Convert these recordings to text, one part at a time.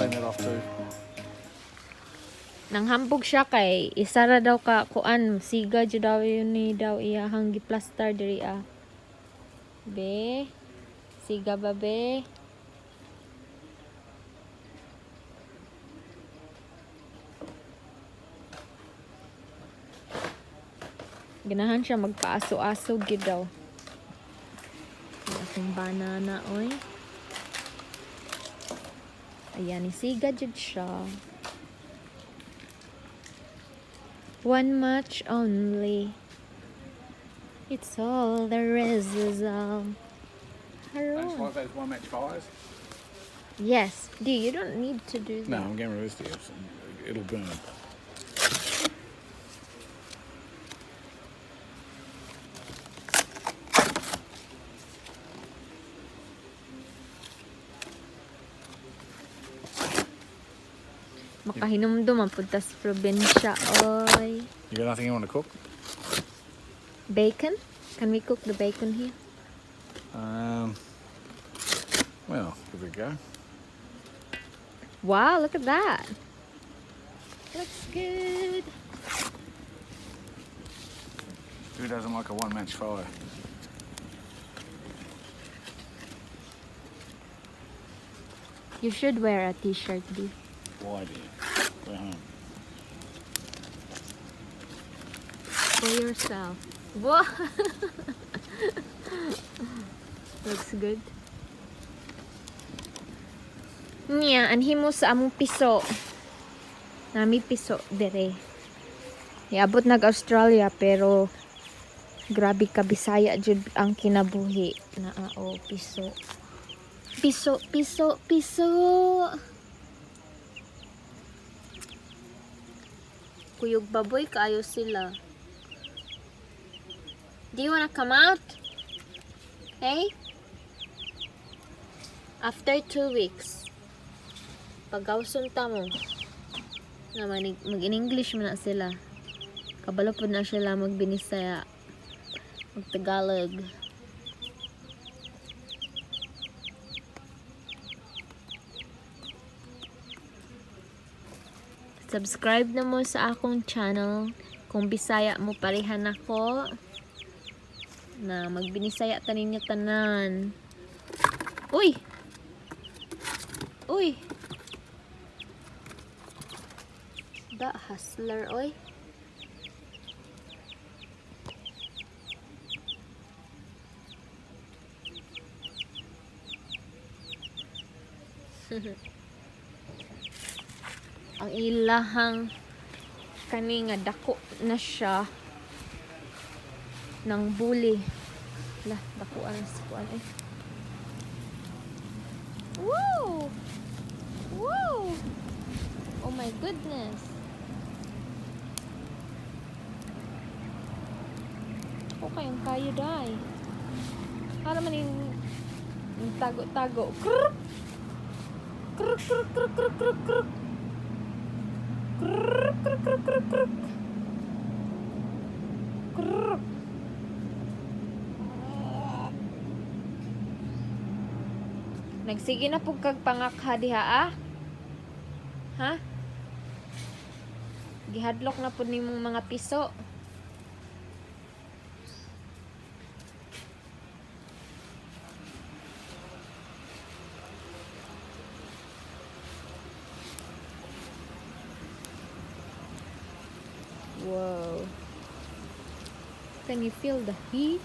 Clean that off too. Nanghambog siya kay isa ra daw ka kuan, siga jud daw yun ni daw iyahang giplastar diri ah. Be, siga ba, be? Ganahan siya magpaaso-aso gid daw. Ang akong banana, oy. Ayan, siga jud siya. One match only. It's all there is all. Don't you Haron. like those one match fires? Yes. D, you don't need to do No, that. I'm getting rid of this deal. It'll burn. Makahinumdum ang punta sa probinsya, oy. You got nothing you want to cook? Bacon? Can we cook the bacon here? Well, give it a go. Wow, look at that. Looks good. Who doesn't like a one match fire? You should wear a t-shirt, D. Why, dear? We're home. For yourself. Wow. Looks good. Niya, anhi mo sa among piso. Nami piso dere. Niabot nag Australia pero grabe ka Bisaya jud ang kinabuhi. Naa o piso. Piso, piso, piso. Kuyog baboy kaayo sila. Do you wanna come out? Hey? After 2 weeks, pagawson ta mo, na mag-in-English man na sila. Kabalo po na sila magbinisaya, magtagalog. Subscribe na mo sa akong channel. Kung Bisaya mo parehan ako, na magbinisaya ta ninyo tanan. Uy! Uy! Da hustler, oy. Ang ilahang kani nga dako na siya ng buli. Lah, dakuan sa kuan eh. Woo! Woo! Oh my goodness. Ako kayong kayo day. Para man yung tago-tago. Krrk! Krrk, krrk, krrk, krrk, krrk, krrk. Krrk, krrk, krrk, krrk, krrk. Krrk. Nagsige na pug kag pangakha diha ah. Ha? Gihadlok na pud nimong mga piso. Whoa. Can you feel the heat?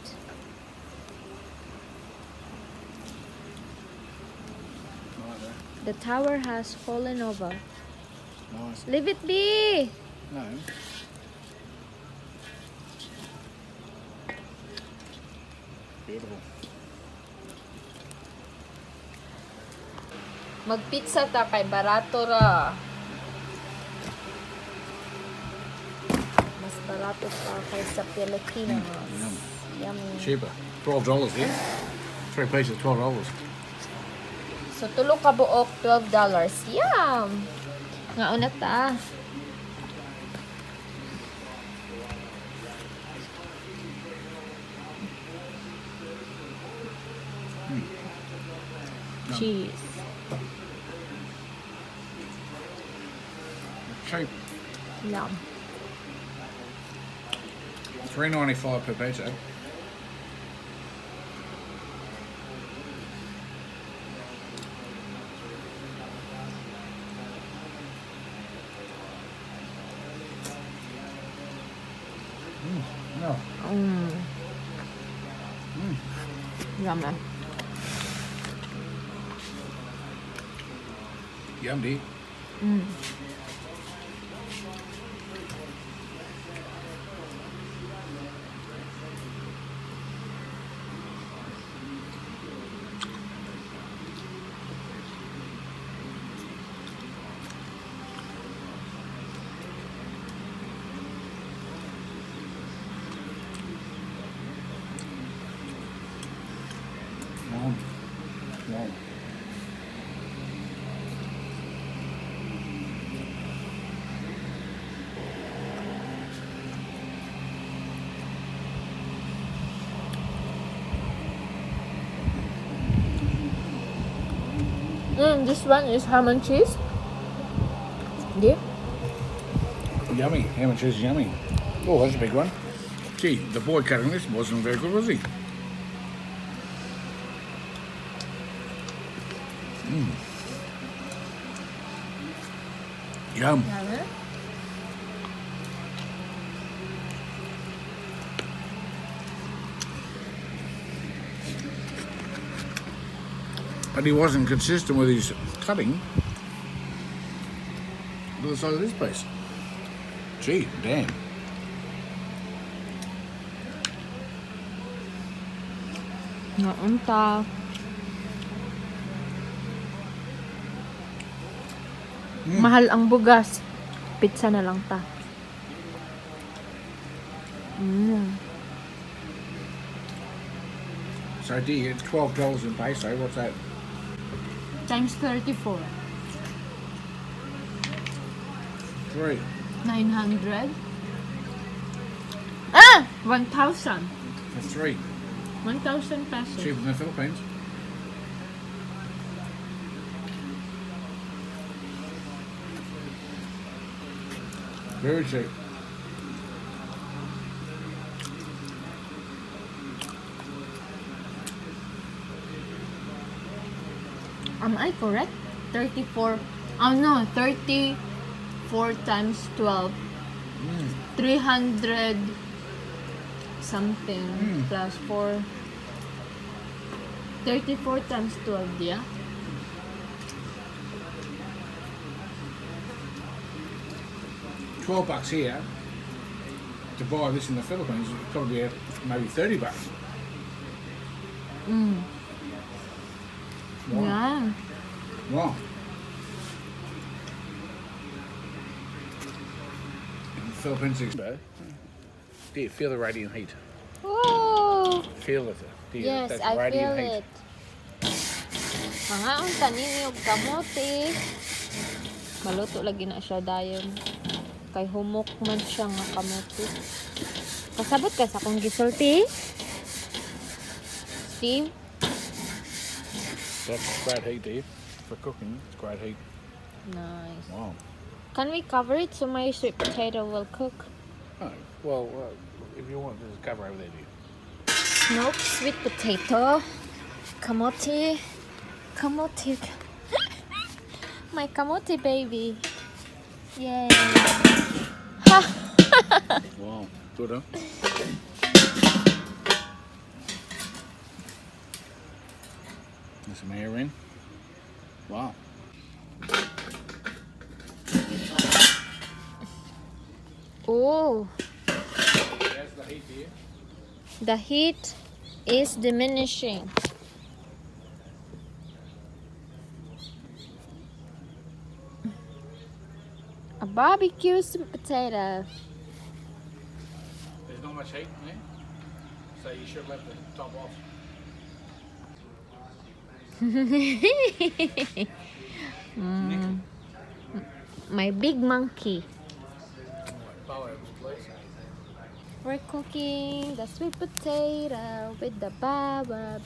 Nice, eh? The tower has fallen over. Nice. Leave it be! No. Beautiful. Magpizza ta kay barato ra. Mas barato pa kaysa Pilipinas. Yum. Yummy. Cheaper. $12 here. Three pieces, $12. So tulo ka buok, $12. Yum! Nga una ta. Cheese. Cheap. Yeah. $3.95 per peso. No. Yum na. Yum, dear. Wow. Wow. This one is ham and cheese. Yeah. Yummy. Ham and cheese is yummy. Oh, that's a big one. Gee, the boy cutting this wasn't very good, was he? Mm. Yum. But he wasn't consistent with his cutting. Look at the size of this place. Gee, damn. Naunta. Mahal ang bugas. Pizza na lang ta. So, dear, it's $12 in peso. What's that? Times 34. Three. 900. Ah! 1,000. For three. 1,000 pesos. Cheaper than the Philippines. Very cheap. Am I correct? 34. Oh no, 34 times 12. 300 something plus 4. 34 times 12, yeah? $12 here to buy this in the Philippines would probably be maybe $30. Wow. Yeah. Wow. In the Philippines, do you feel the radiant heat? Oh! Feel it. Do you, Yes, that I radiant feel heat. it. Mga unta ninyo og kamote. Maluto lagi na siya dayon. Kay humok man siya nga kamote. Kasabot ka sa akong gisulti? Steve? That's great heat, dear. For cooking, it's great heat. Nice. Wow. Can we cover it so my sweet potato will cook? Oh, well, if you want, there's a cover over there, dear. Smoked sweet potato. Kamote. Kamote. My kamote baby. Yay. Wow. Good, huh? There's some air in. Wow. Oh, There's the heat, dear. the heat is diminishing. A barbecue sweet potato. There's not much heat in there, so you should let the top off. My big monkey. Photos, please. We're cooking the sweet potato with the baobab.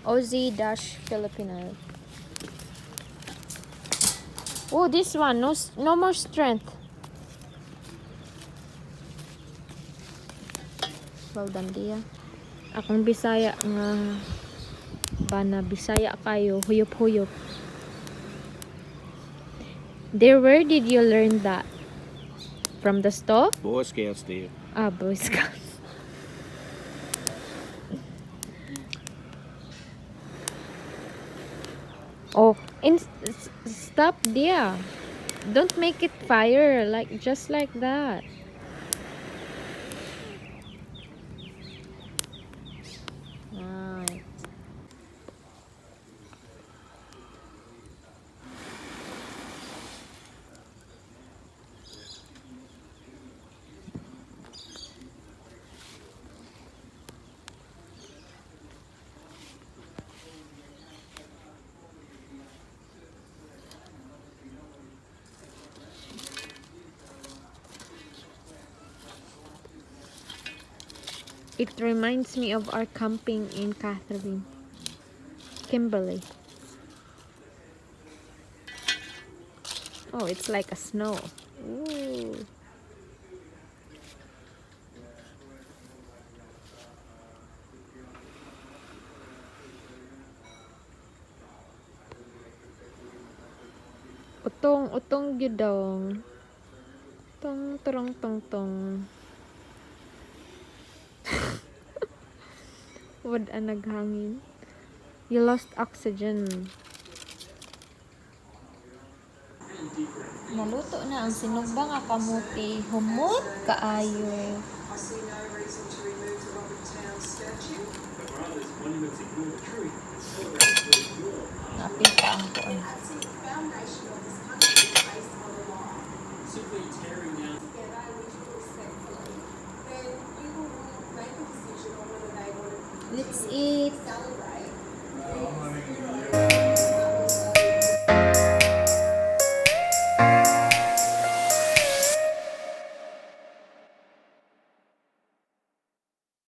Aussie dash Filipino. Oh, this one, no, no more strength. Well done, Dia. Akong Bisaya nga bana, Bisaya kayo, huyop-huyop. There, where did you learn that? From the stove? Boy Scouts, dear. Ah, Boy Scouts. Oh, stop there. Don't make it fire like just like that. Right. It reminds me of our camping in Katherine, Kimberley. Oh, it's like a snow. Ooh. Utong, utong gyudong. Tong, turong, tong, tong. Wad ang naghangin. You lost oxygen. Naluto na ang sinugba nga kamuti. Humot kaayo. I see no reason to remove the Robert Towne statue. Napita ang kuan. I see the foundation.